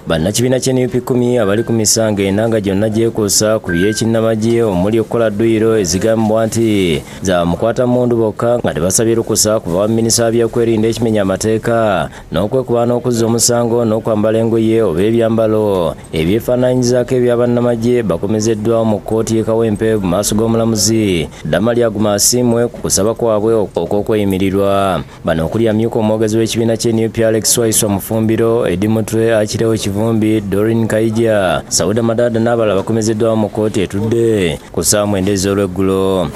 Bannakibiina kye NUP 10 abali ku misango ena nga gyonna gyekuusa ku by'ekinnamagye omuli okukola dduyiro ezigambibwa nti za mukwatammundu bokka nga tebasabye lukusa kuva wa minisita w'ebyokwerinda ekimenya amateeka n'okwekuba n'okuzza omusango n'okwambala engoye oba ebyambalo ebyefaanaanyizaako eby'abannamagye bakomezeddwa mu kkooti y'e Kawempe mu maaso g'omulamuzi Damali Aguma Asiimwe ku kusaba kwabwe okw'okweyimirirwa. Bano okuli amyuka omwogezi w'ekibiina kye NUP Alex Waiswa Mufumbiro, Eddie Mutwe, Akirewo Kivumbi, Doreen Kaija, Sauda Madada n'abalala bakomezeddwa mu kkooti etudde ku ssaawa 9 ez'olweggulo.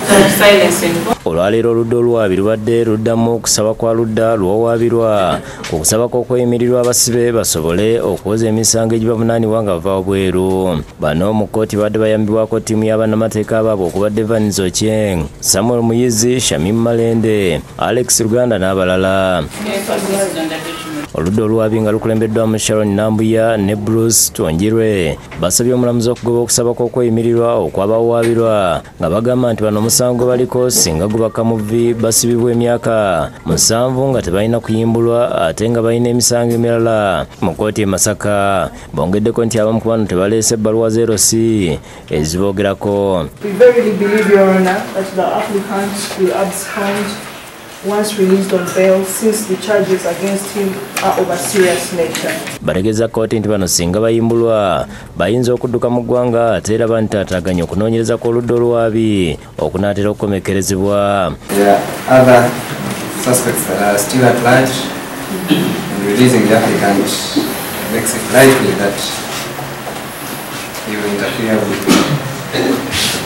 Olwaleero oludda olwabi lubadde luddamu okusaba kwa ludda lw'owaabirwa ku kusaba kw'okweyimirirwa abasibe basobole okwoza emisango egibavunaanibwa nga bava wabweru. Bano mu kkooti badde bayambibwako ttiimu y'abannamateeka baabwe okubadde Evans Ochieng, Samuel Muyizi, Shamim Malende, Alex Luganda n'abalala. Oludda olwabi nga lukulembeddwamu Sharon Nambuya ne Bruce Twongirwe basabye omulamuzi okugoba okusaba kw'okweyimirirwa okwabawaabirwa nga bagamba nti bano omusango baliko singa gubaka mu vvi basibibwa emyaka 7 nga tebalina kuyimbulwa ate nga balina emisango emirala mu kkooti e Masaka. Bongeddeko nti abamu ku bano tebaleese ebbaluwa z'erosi eziboogerako. We verily believe, Your Honor, that the applicant will abscond once released on bail since the charges against him are of a serious nature. Bategeeza kkooti nti bano singa bayimbulwa bayinza okudduka mu ggwanga ate era bantaataaganya okunoonyereza kw'oludda olwabi okunaatera okukomekkerezebwa. There are other suspects that are still at large, and releasing the applicant makes it likely that he will interfere with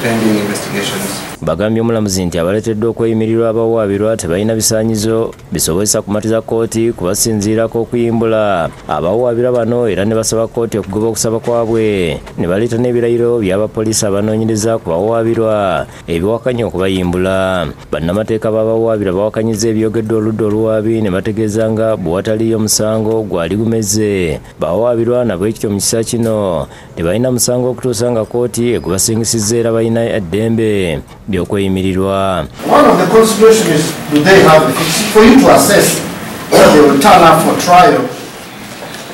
pending investigations. Bagambye omulamuzi nti abaleeteddwa okweyimirirwa abawaabirwa tebalina bisaanyizo bisobozesa kumatiza kkooti kubasinziirako okuyimbula abawaabirwa bano era ne basaba kkooti okugoba okusaba kwabwe ne baleeta n'ebirayiro by'abapoliisi abanoonyereza ku bawaabirwa ebiwakanya okubayimbula. Bannamateeka b'abawaabirwa bawakanyiza ebyogeddwa oludda oluwaabi ne bategeeza nga bwe wataliyo musango gwali gumeze. Bawaabirwa nabwe ekityo mu kiseera kino tebalina musango okutuusa nga kkooti egubasingisizza era balina eddembe byokweyimirirwa. One of the considerations is, do they have the for you to assess whether they will turn up for trial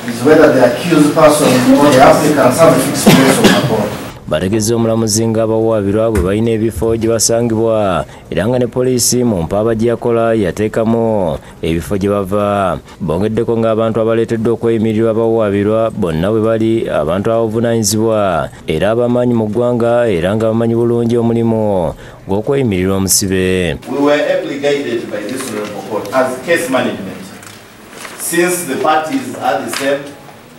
is whether the accused person or the applicants have a fixed place of abode. Bategeeza omulamuzi nga abawaabirwa bwe balina ebifo gye basangibwa era nga ne poliisi mu mpaaba gye yakola yateekamu ebifo gye bava. Bongeddeko ng'abantu abaleeteddwa okweyimirirwa abawaabirwa bonna bwe bali abantu abavunaanyizibwa era abamanyi mu ggwanga era nga bamanyi bulungi omulimu gw'okweyimirirwa omusibe. We were ably guided by this honorable court as case management. Since the parties are the same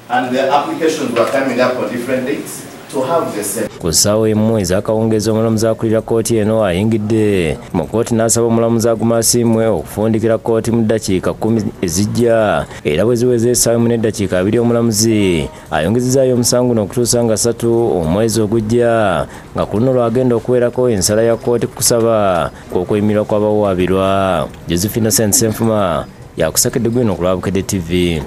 and the applications were coming up on different dates, to have the same. Ku ssaawa 1 ez'akawungeezi omulamuzi akulira kkooti eno ayingidde mu kkooti n'asaba omulamuzi Aguma Asiimwe okufundikira kkooti mu ddakiika 10 ezijja era bwe ziweza essaawa 1 n'eddakiika 2 omulamuzi ayongezezaayo omusango guno okutuusa nga 3 omwezi ogujja nga ku luno lwagenda okuweerako ensala ya kkooti ku kusaba kw'okweyimirirwa kw'abawaabirwa. Josephine Ssenfuma yakusakedde gwino ku lwa Bukedde TV.